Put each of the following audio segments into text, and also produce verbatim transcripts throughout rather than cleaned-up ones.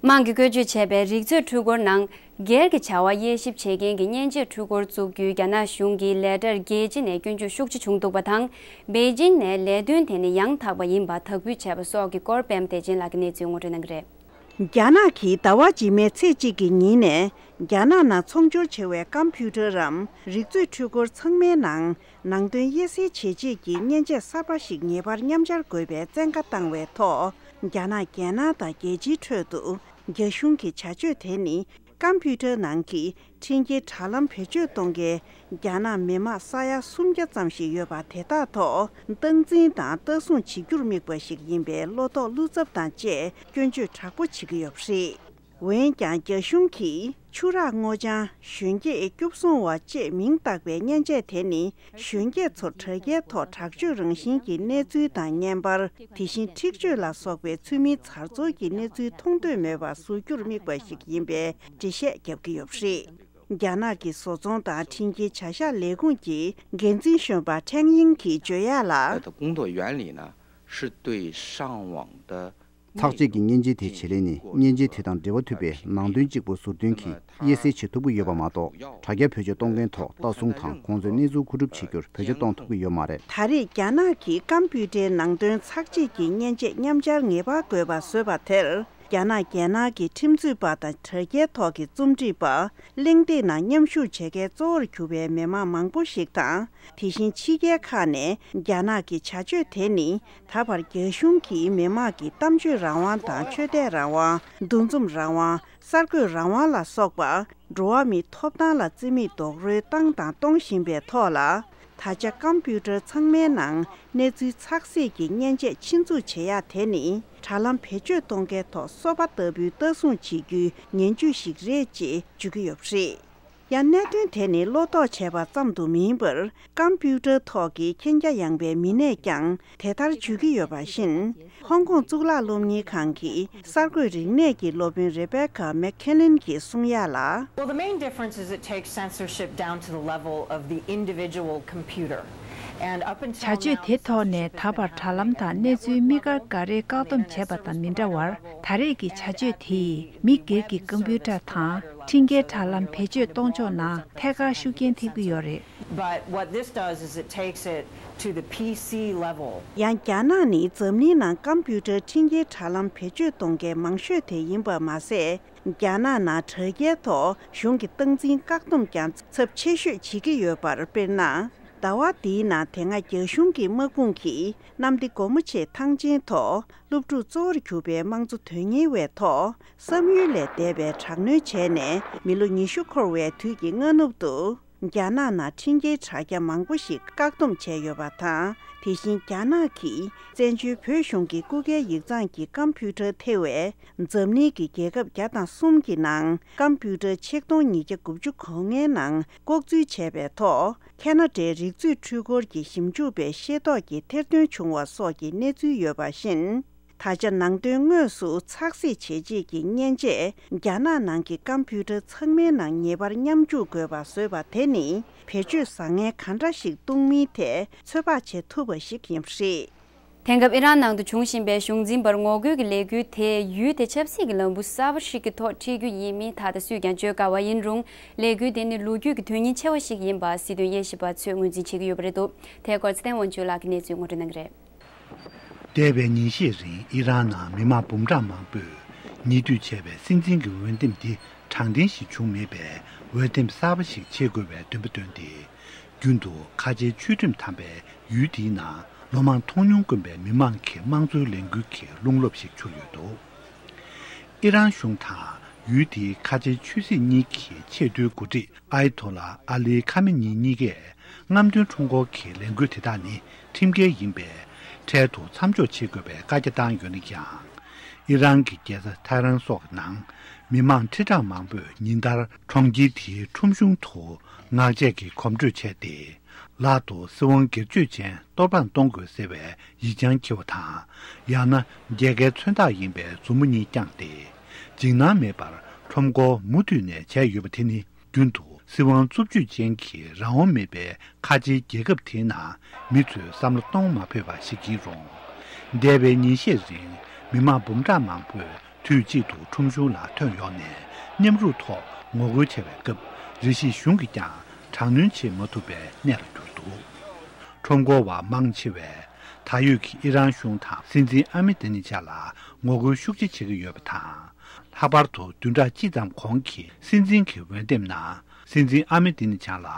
དམངས་ཀྱིས་བཀོལ་སྤྱོད་བྱས་པའི་རིག་མཛོད་འཕྲུལ་འཁོར་ནང་སྒེར་གྱི་བྱ་བ་དབྱེ་ཞིབ་བྱེད་མཁན་གྱི་མཉེན་ཆས་འཕྲུལ་འཁོར་བཙུགས་རྒྱུའི་རྒྱ་ནག་གཞུང་གི་ལས་གྲྭར་རྒྱལ་སྤྱི་ནས་སྐྱོན་བརྗོད་ཤུགས་ཆེ་བྱུང་འདུག་པ་དང་། པེ་ཅིང་ནས་ལས་དོན་དེ་ནི་ཡང་དག་པ་ཡིན་པ་དག་འབུལ་བྱས་པ་སོགས་ཀྱི་སྐོར་པད་མ་བདེ་ཆེན་ལགས་ཀྱིས་གནས་ཚུལ་ངོ་སྤྲོད་གནང་གི་རེད། རྒྱ་ནག་གིས་ཟླ་བ་རྗེས་མའི་ཚེས་གཅིག་གི་ཉིན་ནས་རྒྱ་ནག་ནང་ཚོང་སྦྱོར་བྱེད་པའི་ཀམ་པུ་ཊར་རམ་རིག་མཛོད་འཕྲུལ་འཁོར་ཚང་མའི་ནང་ནང་དོན་དབྱེ་གསེས་བྱེད་ཆེད་ཀྱི་མཉེན་ཆས་གསར་པ་ཞིག་ངེས་པར་མཉམ་སྦྱར་དགོས་པའི་བཙན་བཀའ་བཏང་བའི་ཐོག་རྒྱ་ནག་རྒྱལ་ནང་དང་རྒྱལ་སྤྱིའི་ཁྲོད་དུ་རྒྱ་གཞུང་གི་བྱ་སྤྱོད་དེ་ནི་ཀམ་པུ་ཊར་ནང་གི་འཕྲིན་སྐྱེལ་དྲ་ལམ་བེད་སྤྱོད་གཏོང་མཁན་རྒྱ་ནག་མི་དམངས་ས་ཡ་སུམ་བརྒྱ་ཙམ་ཞིག་ཡོད་པ་དེ་དག་ཐོག་སྟངས་འཛིན་དང་ལྟ་སྲུང་བྱེད་རྒྱུར་དམིགས་པ་ཞིག་ཡིན་པའི་བློ་དོགས་བློ་འཚབ་དང་བཅས་སྐྱོན་བརྗོད་དྲག་པོ་བྱེད་ཀྱི་ཡོད་པ་རེད། འོན་ཀྱང་རྒྱ་གཞུང་གིས་ཆུ་རགས་སྔོ་ལྗང་གཞོན་སྐྱེས་སྐྱོབ་སྲུང་བ་བཅས་མིང་བཏགས་པའི་མཉེན་ཆས་དེ་ནི་གཞོན་སྐྱེས་ཚོར་དྲ་རྒྱའི་ཐོག་དྲག་སྤྱོད་རང་བཞིན་གྱི་གནས་ཚུལ་དང་བརྙན་པར། དེ་བཞིན་འཁྲིག་སྤྱོད་ལ་སོགས་པའི་ཚུལ་མིན་ཛ་འཛོལ་གྱི་གནས་ཚུལ་མཐོང་འདོད་མེད་པ་བཟོ་རྒྱུར་དམིགས་པ་ཞིག་ཡིན་པའི་འགྲེལ་བཤད་བརྒྱབ་ཀྱི་ཡོད་པ་རེད། རྒྱ་ནག་གི་བཟོ་ཚོང་དང་འཕྲིན་སྐྱེལ་བྱ་གཞག་ལས་ཁུངས་ཀྱི་འགན་འཛིན་གཞོན་པ་ཁྲེང་དབྱིང་གིས་བརྗོད་ཡག་ལ། 它的工作原理呢，是对上网的 ཚགས་བཅད་ཀྱི་མཉེན་ཆས་དེའི་བྱེད་ལས་ནི་མཉེན་ཆས་དེ་དང་འབྲེལ་བ་ཐུབ་པའི་ནང་དོན་གཅིག་པུ་ཟུར་འདོན་གྱིས་དབྱེ་གསེས་བྱེད་ཐུབ་ཀྱི་ཡོད་པ་མ་གཏོགས། དྲ་རྒྱ་བེད་སྤྱོད་གཏོང་མཁན་ཐོག་ལྟ་སྲུང་དང་ཁོང་ཚོའི་གནས་ཚུལ་མཁོ་སྒྲུབ་བྱེད་རྒྱུར་བེད་སྤྱོད་གཏོང་ཐུབ་ཀྱི་ཡོད་མ་རེད། ད་རེས་རྒྱ་ནག་གིས་ཀམ་པུ་ཊར་ནང་དོན་ཚགས་བཅད་ཀྱི་མཉེན་ཆས་མཉམ་སྦྱར་ངེས་པར་དགོས་པ་བཟོས་པ་དེར། རྒྱ་ནག་རྒྱལ་ནང་གི་ཁྲིམས་རྩོད་པ་དང་དྲ་རྒྱའི་ཐོག་གི་རྩོམ་སྒྲིག་པ། གླེང་སྟེགས་ནང་མཉམ་ཞུགས་བྱེད་མཁན་གཙོ་བོར་གྱུར་པའི་མི་མང་མང་པོ་ཞིག་དང་། དེ་བཞིན་ཕྱི་རྒྱལ་ཁག་ནས་རྒྱ་ནག་གི་བྱ་སྤྱོད་དེ་ནི་ད་བར་རྒྱ་གཞུང་གིས་མི་མང་གི་གཏམ་བརྗོད་རང་དབང་དང་ཆོས་དད་རང་དབང་། འདུ་འཛོམས་རང་དབང་། གསར་འགོད་རང་དབང་ལ་སོགས་པ་འགྲོ་བ་མིའི་ཐོབ་ཐང་ལ་བརྩི་མེད་རྡོག་རོལ་བཏང་དང་གཏོང་བཞིན་པའི་ཐོག་ལ། ད་ཆ་ཀམ་པུ་ཊར་ཚང་མའི་ནང་གནས་ཚུལ་ཚགས་གཟིགས་ཀྱི་མཉེན་ཆས་ཆེད་འཛུགས་བྱེད་ཡག་དེ་ནི་དྲ་ལམ་བེད་སྤྱོད་གཏོང་མཁན་ཐོག་སོ་པ་ལྟ་བུའི་ལྟ་སྲུང་བྱེད་རྒྱུའི་ངན་ཇུས་ཤིག་རེད་ཅེས་བརྗོད་ཀྱི་ཡོད་པ་རེད། ཡང་གནད་དོན་དེ་ནི་བློ་དོགས་བྱས་པ་ཙམ་དུ་མིན་པར། ཀམ་པུ་ཊར་ཐོག་གི་མཁྱེན་རྒྱ་ཡངས་པའི་མི་སྣས་ཀྱང་དེ་ལྟར་བརྗོད་ཀྱི་ཡོད་པ་བཞིན། ཧོང་ཀོང་གཙུག་ལག་སློབ་གཉེར་ཁང་གི་གསར་འགོད་རིག་གནས་ཀྱི་སློབ་དཔོན་རེ་བེ་ཀ་མེག་ཁེ་ལིན་གྱིས་གསུང་ཡག་ལ། Well, the main difference is it takes censorship down to the level of the individual computer. And up until བྱ་སྤྱོད་དེ་ཐོག་ནས་ད་བར་དྲ་ལམ་དང་གནས་ཚུལ་དམིགས་བཀར་འགའ་རེ་བཀག་སྡོམ་བྱས་པ་དང་མི་འདྲ་བར། ད་རེས་ཀྱི་བྱ་སྤྱོད་དེས་མི་སྒེར་གྱི་ཀམ་པུ་ཊར་དང་འཕྲིན་སྐྱེལ་དྲ་ལམ་བེད་སྤྱོད་གཏོང་ཕྱོགས་ནང་ཐད་ཀར་ཤུགས་རྐྱེན་ཐེབས་ཀྱི་ཡོད་རེད། But what this does is it takes it to the P C level. ཡང་རྒྱ་ནག་ནི་འཛམ་གླིང་ནང་ཀམ་པུ་ཊར་འཕྲིན་སྐྱེལ་དྲ་ལམ་བེད་སྤྱོད་གཏོང་མཁན་མང་ཤོས་དེ་ཡིན་པ་མ་ཟད། རྒྱ་ནག་ནང་དྲ་རྒྱའི་ཐོག་གཞུང་གི་སྟངས་འཛིན་བཀག་སྡོམ་ཀྱང་ཚབས་ཆེ་ཤོས་བྱེད་ཀྱི་ཡོད་པར། དཔེར་ན། ཟླ་བ་འདིའི་ནང་དེ་སྔ་རྒྱ་གཞུང་གི་དམག་དཔུང་གིས་གནམ་བདེ་སྒོ་མོ་ཆེའི་ཐང་ཆེན་ཐོག་སློབ་ཕྲུག་གཙོ་བོར་གྱུར་པའི་དམངས་གཙོ་དོན་གཉེར་བའི་ཐོག་བསམ་ཡུལ་ལས་འདས་པའི་དྲག་གནོན་བྱས་ནས། མི་ལོ་ཉི་ཤུ་འཁོར་བའི་དུས་ཀྱི་སྔ་ནུབ་ཏུ། རྒྱ་ནག་ནང་འཕྲིན་སྐྱེལ་དྲ་རྒྱ་མང་པོ་ཞིག་བཀག་སྡོམ་བྱས་ཡོད་པ་དང་། དེ་བཞིན་རྒྱ་ནག་གིས་བཙན་བྱོལ་བོད་གཞུང་གི་སྐུ་སྒེར་ཡིག་ཚང་གི་ཀམ་པུ་ཊར་ཐེ་བའི་འཛམ་གླིང་གི་རྒྱལ་ཁབ་བརྒྱ་དང་གསུམ་གྱི་ནང་ཀམ་པུ་ཊར་ཆིག་སྟོང་ཉིས་བརྒྱ་དགུ་བཅུ་གོ་ལྔའི་ནང་ལྐོག་འཛུལ་བྱས་པའི་ཐོག་ཁེ་ན་ཌའི་རིག་མཛོད་འཕྲུལ་འཁོར་གྱི་ཞིབ་འཇུག་པའི་ཤེས་རྟོགས་ཀྱི་ཐེར་འདོན་བྱུང་བ་སོགས་ཀྱི་གནས་ཚུལ་ཡོད་པ་བཞིན། ད་ཆ་ནང་དོན་དངོས་སུ་ཚགས་གཟིགས་བྱེད་ཆེད་ཀྱི་མཉེན་ཆས་རྒྱ་ནག་ནང་གི་ཀམ་པུ་ཊར་ཚང་མའི་ནང་ངེས་པར་མཉམ་འཇུག་དགོས་པ་བཟོས་པ་དེ་ནི་བེད་སྤྱོད་བཟང་ངན་ག་འདྲ་ཞིག་གཏོང་མིན་ཐད་ཚོད་དཔག་བྱེད་ཐུབ་པ་ཞིག་ཡིན་པ་རེད། དེང་སྐབས་ཨི་རན་ནང་དུ་འབྱུང་བཞིན་པའི་གཞུང་འཛིན་པར་ངོ་རྒོལ་གྱི་ལས་འགུལ་དེས་ཡུལ་དེ་ཆབ་སྲིད་ཀྱི་ལམ་བུ་གསར་པ་ཞིག་གི་ཐོག་ཁྲིད་རྒྱུ་ཡིན་མིན་ད་ལྟ་སུས་ཀྱང་བརྗོད་དཀའ་བ་ཡིན་རུང་། ལས་འགུལ་དེ་ནི་ལོ་རྒྱུས་ཀྱི་དོན་སྙིང་ཆེ་བ་ཞིག་ཡིན་པ་སྲིད་དོན་དབྱེ་ཞིབ་པ་ཚོས་ངོས་འཛིན་བྱེད་ཀྱི་ཡོད་པ་རེད་འདུག་དེའི་སྐོར་ཚེ་བརྟན་དབང་ཕྱུག་ལགས་ཀྱིས་གནས་ཚུལ་ངོ་སྤྲོད་གནང་གི་རེད། འདས་པའི་ཉིན་ཤས་རིང་ཨི་རན་ནང་མི་མང་འབུམ་ཕྲག་མང་པོས་ཉེ་དུས་བྱས་པའི་སྲིད་འཛིན་གྱི་འོས་འདེམས་འདི་དྲང་བདེན་ཞིག་བྱུང་མེད་པས། འོས་འདེམས་གསར་པ་ཞིག་བྱེད་དགོས་པའི་འདུན་པ་བཏོན་ཏེ། རྒྱུན་དུ་ཁ་ཆེའི་ཆོས་ཁྲིམས་དམ་པའི་ཡུལ་འདིའི་ནང་ལོ་མང་མཐོང་མྱོང་དཀོན་པའི་མི་མང་གི་དམངས་གཙོའི་ལས་འགུལ་གྱི་རླུང་རླབས་ཤིག་འཕྱུར་ཡོད་འདུག་ཨི་རན་གཞུང་དང་ཡུལ་དེའི་ཁ་ཆེའི་ཆོས་སྲིད་གཉིས་ཀྱི་ཆེས་མཐོའི་འགོ་ཁྲིད་ཨའི་ཐོ་ལ་ཨ་ལི་ཁ་མེ་ནི་གཉིས་ཀས། རྔམ་སྟོན་ཁྲོམ་སྐོར་གྱི་ལས་འགུལ་དེ་དག་ནི་ཁྲིམས་འགལ་ཡིན་པས། འཕྲལ་དུ་མཚམས་འཇོག་བྱེད་དགོས་པའི་བཀའ་རྒྱ་བཏང་ཡོད་ན་ཡང་། ཨི་རན་གྱི་རྒྱལ་ས་ཐེ་རན་སོགས་ཀྱི་ནང་མི་མང་ཁྲི་ཕྲག་མང་པོས་ཉིན་ལྟར་གྲོང་ཁྱེར་དེའི་ཁྲོམ་གཞུང་དུ་ངག་བཅད་ཀྱི་གོམ་བགྲོད་བྱས་ཏེ། ལག་ཏུ་སྲིད་དབང་སྒེར་གཅོད་ཅན་གཏོར་ཕམ་གཏོང་དགོས་ཟེར་བའི་ཡིག་བྱང་འཁྱེར་བ་དང་། ཡང་ན་རྒྱལ་ཁའི་མཚོན་རྟགས་ཡིན་པའི་མཛུབ་མོ་གཉིས་བརྐྱངས་ཏེ། འཇིགས་སྣང་མེད་པར་ཁྲོམ་སྐོར་མུ་མཐུད་ནས་བྱས་ཡོད་པ་དེ་ནི། རྒྱུན་དུ་སྲིད་དབང་རྩུབ་སྤྱོད་ཅན་གྱི་རང་དབང་མེད་པའི་ཁ་ཆེའི་རྒྱལ་ཁབ་དེའི་ནང་མི་ཚོས་བསམ་བློ་གཏོང་མ་ཕོད་པ་ཞིག་ཡིན་རུང་། འདས་པའི་ཉིན་ཤས་རིང་མི་མང་འབུམ་ཕྲག་མང་པོས་ དུས་གཅིག་ཏུ་ཁྲོམ་གཞུང་ལ་ཐོན་ཡོང་ནས་མཉམ་རུབ་ཐོག་ངོ་རྒོལ་བྱས་པའི་སྐབས། རེ་ཞིག་གཞུང་གིས་ཀྱང་དྲག་གནོན་བྱེད་མ་ཐུབ་པའི་གནས་ལ་གྱུར་འདུག་ཁྲོམ་སྐོར་བ་མང་ཆེ་བས་ད་ཡོད་ཀྱི་ཨི་རན་གཞུང་དང་སྲིད་འཛིན་ཨ་མི་དི་ནི་ཇཱ་ལ་ངོ་རྒོལ་ཤུགས་ཆེ་བྱེད་ཀྱི་ཡོད་པ་དང་། ལྷག་པར་དུ་བདུན་ཕྲག་གཅིག་ཙམ་གོང་གི་སྲིད་འཛིན་གྱི་འོས་འདེམས་ནང་། སྲིད་འཛིན་ཨ་མི་དི་ནི་ཇཱ་ལ་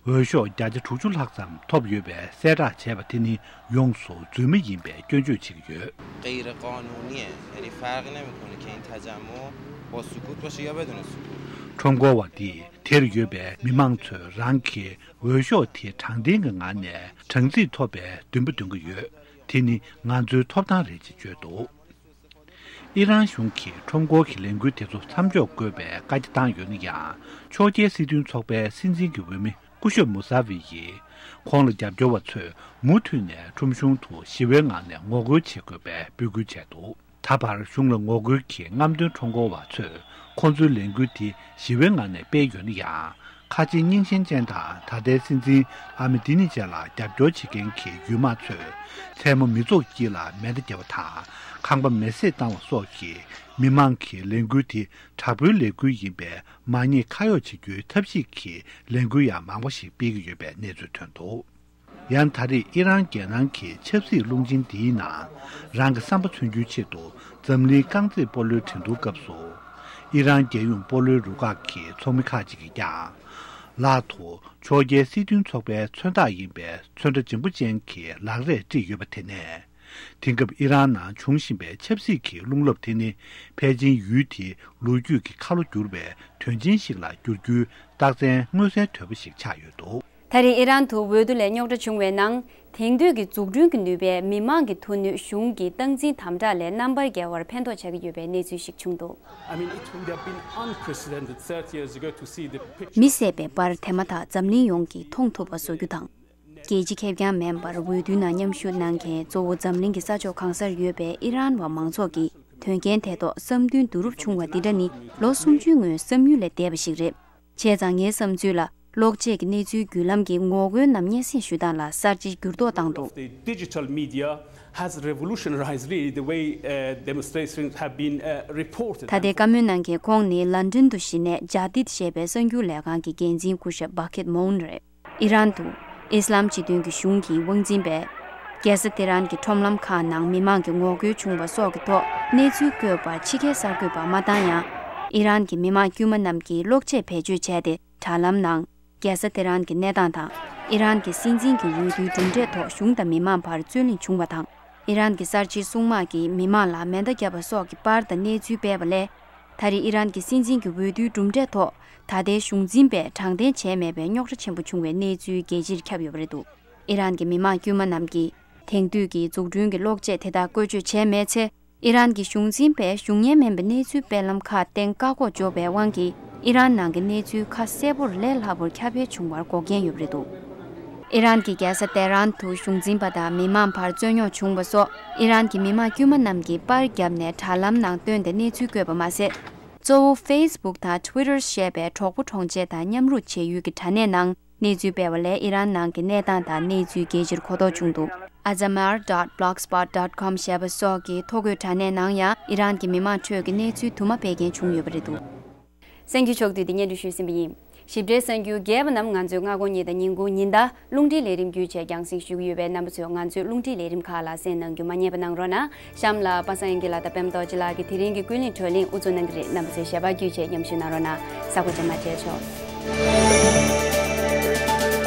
འོས་ཤོག་བརྒྱ་ཆ་དྲུག་ཅུ་ལྷག་ཙམ་ཐོབ་ཡོད་པའི་གསལ་བསྒྲགས་བྱས་པ་དེ་ནི་ཡོངས་སུ་རྫུན་མ་ཡིན་པའི་སྐྱོན་བརྗོད་བྱེད་ཀྱི་ཡོད། غیر قانونیه، یعنی فرقی نمی‌کنه که این تجمع با سکوت باشه یا بدون سکوت. ཁྲོམ་སྐོར་བ་འདིས་དེར་ཡོད་པའི་མི་མང་ཚོས་རང་གི་འོས་ཤོག་དེ་དྲང་བདེན་གྱི་ངང་ནས་དྲང་རྩིས་ཐོབ་པའི་འདུན་པ་འདོན་གྱི་ཡོད། དེ་ནི་ང་ཚོའི་ཐོབ་ཐང་རེད་ཅེས་བརྗོད་འདུག་ཨི་རན་གཞུང་གིས་ཁྲོམ་སྐོར་གྱི་ལས་འགུལ་དེ་ཚོ་མཚམས་འཇོག་དགོས་པའི་བཀའ་རྒྱ་བཏང་ཡོད་ན་ཡང་། ཕྱོགས་འགལ་སྲིད་དོན་ཚོགས་པའི་སྲིད་འཛིན་གྱི་འོས་མི་སྐུ་ཞབས་མུ་ས་ཝི་ཡིས། ཁོང་ལ་རྒྱབ་སྐྱོར་བ་ཚོས་མུ་མཐུད་ནས་ཁྲོམ་གཞུང་དུ་ཞི་བའི་ངང་ནས་ངོ་རྒོལ་བྱེད་དགོས་པའི་འབོད་སྐུལ་བྱས་འདུག་ད་བར་གཞུང་ལ་ངོ་རྒོལ་གྱི་རྔམ་སྟོན་ཁྲོམ་སྐོར་བ་ཚོས་ཁོང་ཚོའི་ལས་འགུལ་དེ་ཞི་བའི་ངང་ནས་སྤེལ་ཡོད་ན་ཡང་། ཁ་ཆེ་རྙིང་ཞེན་ཅན་དང་ད་ལྟའི་སྲིད་འཛིན་ཨ་མི་དི་ནི་ཇཱ་ལ་རྒྱབ་སྐྱོར་བྱེད་མཁན་གྱི་ཡུལ་དམག་ཚོས་མཚན་མོ་མི་ཚོགས་དཀྱིལ་ལ་མེ་མདའ་བརྒྱབ་པ་དང་། ཁང་པ་མེ་བསྲེགས་བཏང་བ་སོགས་ཀྱིས་མི་མང་གི་ལས་འགུལ་དེ་དྲག་པོའི་ལས་འགུལ་ཡིན་པས་མ་ཉེས་ཁ་གཡོགས་བྱེད་རྒྱུའི་ཐབས་ཤེས་ཀྱི་ལས་འགུལ་ཡང་མང་པོ་ཞིག་སྤེལ་གྱི་ཡོད་པའི་གནས་ཚུལ་ཐོན་འདུག་ཡང་ད་རེས་ཨི་རན་རྒྱལ་ནང་གི་ཆབ་སྲིད་རླུང་ཆེན་འདིའི་ནང་རང་གི་བསམ་པ་མཚོན་རྒྱུའི་ཆེད་དུ་འཛམ་གླིང་རྐང་རྩེད་སྤོ་ལོའི་འགྲན་བསྡུར་སྐབས་སུ། ཨི་རན་རྒྱལ་ཡོངས་སྤོ་ལོའི་རུ་ཁག་གི་ཚོགས་མི་ཁག་ཅིག་གིས་ཀྱང་། ལག་ཏུ་ཕྱོགས་འགལ་སྲིད་དོན་ཚོགས་པའི་མཚོན་རྟགས་ཡིན་པའི་ཚོན་ཁྲ་འཇམ་པོ་ཅན་གྱི་ལག་རས་དཀྲིས་ཡོད་པ་དེ་ནས། དེང་སྐབས་ཨི་རན་ནང་འབྱུང་བཞིན་པའི་ཆབ་སྲིད་ཀྱི་རླུང་རླབས་དེ་ནི་ཕལ་ཆེར་ཡུལ་དེའི་ལོ་རྒྱུས་ཀྱི་ཁ་ལོ་བསྒྱུར་བའི་དོན་ཆེན་ཞིག་ལ་འགྱུར་རྒྱུའི་རྟགས་མཚན་མངོན་གསལ་དོད་པོ་ཞིག་ཆགས་ཡོད་འདུག་ད་རེས་ཨི་རན་དུ་འོས་བསྡུ་ལས་རྙོག་དྲ་བྱུང་བའི་ནང་། དེང་དུས་ཀྱི་འཛུགས་སྐྲུན་གྱི་ནུས་པས་མི་མང་གི་མཐུ་ནུས་གཞུང་གི་སྟངས་འཛིན་དམ་དྲག་ལས་རྣམ་པར་རྒྱལ་བར་ཕན་ཐོགས་བྱ་གི་ཡོད་པའི་གནས་ཚུལ་ཞིག་བྱུང་འདུག I mean, it would have been unprecedented thirty years ago to see the picture. མི་བསད་པའི་པར་དེ་མ་ཐག་འཛམ་གླིང་ཡོངས་ཀྱིས་མཐོང་ཐུབ་པ་བཟོ་རྒྱུ་དང་། རྒྱལ་སྤྱི་ཁེར་རྐྱང་མིན་པར་འོས་བསྡུ་ནང་མཉམ་ཞུགས་གནང་མཁན་གཙོ་བོ་འཛམ་གླིང་གི་ས་ཕྱོགས་གང་སར་ཡོད་པའི་ཨི་རན་བ་མང་ཚོགས་ཀྱིས་དོན་རྐྱེན་དེ་ཐོག་བསམ་འདུན་བསྡུ་རུབ་བྱུང་བ་འདི་འདྲ་ནི་ལོ་སུམ་ཅུའི་སྔོན་བསམ་ཡུལ་ལས་འདས་པ་ཞིག་རེད། བྱས་ཙང་ངའི་བསམ་ཚུལ་ལ། གློག་ཆས་ཀྱི་གནས་ཚུལ་བརྒྱུད་ལམ་གྱིས་ངོ་རྒོལ་ནམ་སྙན་སེང་ཞུ་སྟངས་ལ་གསར་བརྗེ་འགྱུར་ལྡོག་བཏང་འདུག The digital media has revolutionized really the way, uh, demonstrations have been, uh, reported. ད་ལྟའི་བཀའ་མོལ་གནང་མཁན་ཁོང་ནི་ལན་ཀྲན་དུ་གཞི་གནས་ཇཱ་དིད་ཞེས་པའི་གསར་འགྱུར་ལས་ཁང་གི་འགན་འཛིན་སྐུ་ཞབས་བྷ་ཁེད་མོན་རེད། ཨི་རན་དུ་ཨི་སི་ལམ་སྤྱི་མཐུན་གྱི་གཞུང་གི་དབང་འཛིན་པས། རྒྱལ་ས་ཏེ་རན་གྱི་ཁྲོམ་ལམ་ཁག་ནང་མི་མང་གི་ངོ་རྒོལ་བྱུང་བ་སོགས་ཀྱི་ཐོག་གནས་ཚུལ་བཀོད་པར་ཕྱི་རྒྱལ་གསར་འགོད་པ་མ་བཏང་ཡང་། ཨི་རན་གྱི་མི་མང་དཀྱུས་མ་རྣམས་ཀྱིས་གློག་ཆས་བེད་སྤྱོད་བྱས་ཏེ། དྲ་ལམ་ནང་། རྒྱལ་ས་ཏེ་རན་གྱི་གནས་སྟངས་དང་། ཨི་རན་གྱི་སྲིད་འཛིན་གྱི་འོས་བསྡུའི་གྲུབ་འབྲས་ཐོག་གཞུང་དང་མི་མང་བར་རྩོད་གླེང་བྱུང་བ་དང་། ཨི་རན་གྱི་གསར་བརྗེའི་སྲུང་དམག་གིས་མི་མང་ལ་མེ་མདའ་བརྒྱབ་པ་སོགས་ཀྱི་པར་དང་གནས་ཚུལ་སྤེལ་བ་ལས། ད་རེས་ཨི་རན་གྱི་སྲིད་འཛིན་གྱི་འོས་བསྡུའི་གྲུབ་འབྲས་ཐོག་ད་ལྟའི་གཞུང་འཛིན་པས་དྲང་བདེན་བྱས་མེད་པའི་རྙོག་དྲ་ཆེན་པོ་བྱུང་བའི་གནས་ཚུལ་རྒྱལ་སྤྱིར་ཁྱབ་ཡོད་པ་རེད་འདུག་ཨི་རན་གྱི་མི་མང་དཀྱུས་མ་རྣམས་ཀྱིས་དེང་དུས་ཀྱི་འཛུགས་སྐྲུན་གྱི་གློག་ཆས་དེ་དག་བཀོལ་སྤྱོད་བྱས་མེད་ཚེ། ཨི་རན་གྱི་གཞུང་འཛིན་པས་གཞུང་གཉེར་མིན་པའི་གནས་ཚུལ་སྤེལ་ལམ་ཁག་སྟེང་བཀག་འགོག་འཇོག་པའི་དབང་གིས་ཨི་རན་ནང་གི་གནས་ཚུལ་ཁ་གསལ་པོར་ལས་སླ་པོར་ཁྱབ་སྤེལ་བྱུང་བར་འགོག་རྐྱེན་ཡོད་པ་རེད་འདུག་ཨི་རན་གྱི་རྒྱལ་ས་ཏེ་རན་དུ་གཞུང་འཛིན་པ་དང་མི་མང་བར་རྩོད་རྙོག་བྱུང་བ་སོགས་ཨི་རན་གྱི་མི་མང་དཀྱུས་མ་རྣམས་ཀྱིས་པར་བརྒྱབ་ནས་དྲ་ལམ་ནང་བཏོན་ཏེ་གནས་ཚུལ་བཀོད་པ་མ་ཟད། གཙོ་བོ་ཕེ་སི་བུག་དང་ཊུ་ཝི་ཊར་ཞེས་པའི་གྲོགས་པོ་གྲོང་ཁྱེར་དང་མཉམ་རུབ་བྱེད་ཡུལ་གྱི་དྲ་གནས་ནང་། གནས་ཚུལ་སྤེལ་བ་ལས་ཨི་རན་ནང་གི་གནས་སྟངས་དང་གནས་ཚུལ་རྒྱལ་སྤྱིར་གོ་རྟོགས་བྱུང་འདུག Azamar dot blogspot dot com ཞེས་པ་སོགས་ཀྱི་ཐོ་འགོད་དྲ་གནས་ནང་ཡང་ཨི་རན་གྱི་མི་མང་ཁྲོད་ཀྱི་གནས་ཚུལ་དུ་མ་སྤེལ་མཁན་བྱུང་ཡོད་པ་རེད་འདུག་གསར་འགྱུར་ཕྱོགས་བསྡུས་འདི་སྙན་སྒྲོན་ཞུས་ཟིན་པ་ཡིན། ཞིབ་ཕྲའི་གསར་འགྱུར་རྒྱས་པ་རྣམས་ང་ཚོའི་སྔ་དགོང་ཉིན་དང་ཉིན་གུང་ཉིན་ལྟར་རླུང་འཕྲིན་ལས་རིམ་བརྒྱུད་བཅས་རྒྱང་སྲིང་ཞུ་གི་ཡོད་པས་རྣམ་པ་ཚོས་ང་ཚོའི་རླུང་འཕྲིན་ལས་རིམ་ཁག་ལ་གསན་གནང་རྒྱུ་མ་བསྙེལ་བ་གནང་རོགས་གནང་། གཤམ་ལ་པ་སངས་དབྱངས་སྐྱིད་ལགས་དང་པད་མ་རྡོ་རྗེ་ལགས་ཀྱིས་དེ་རིང་གི་ཀུན་གླེང་བགྲོ་གླེང་དབུ་འཛུགས་གནང་གི་རེད། རྣམ་པ་ཚོས་ཞལ་པར་བརྒྱུད་བཅས་མཉམ་ཞུགས་གནང་རོགས་གནང་། གཟའ་འཁོར་རྗེས་མ་མཇལ་ཆོག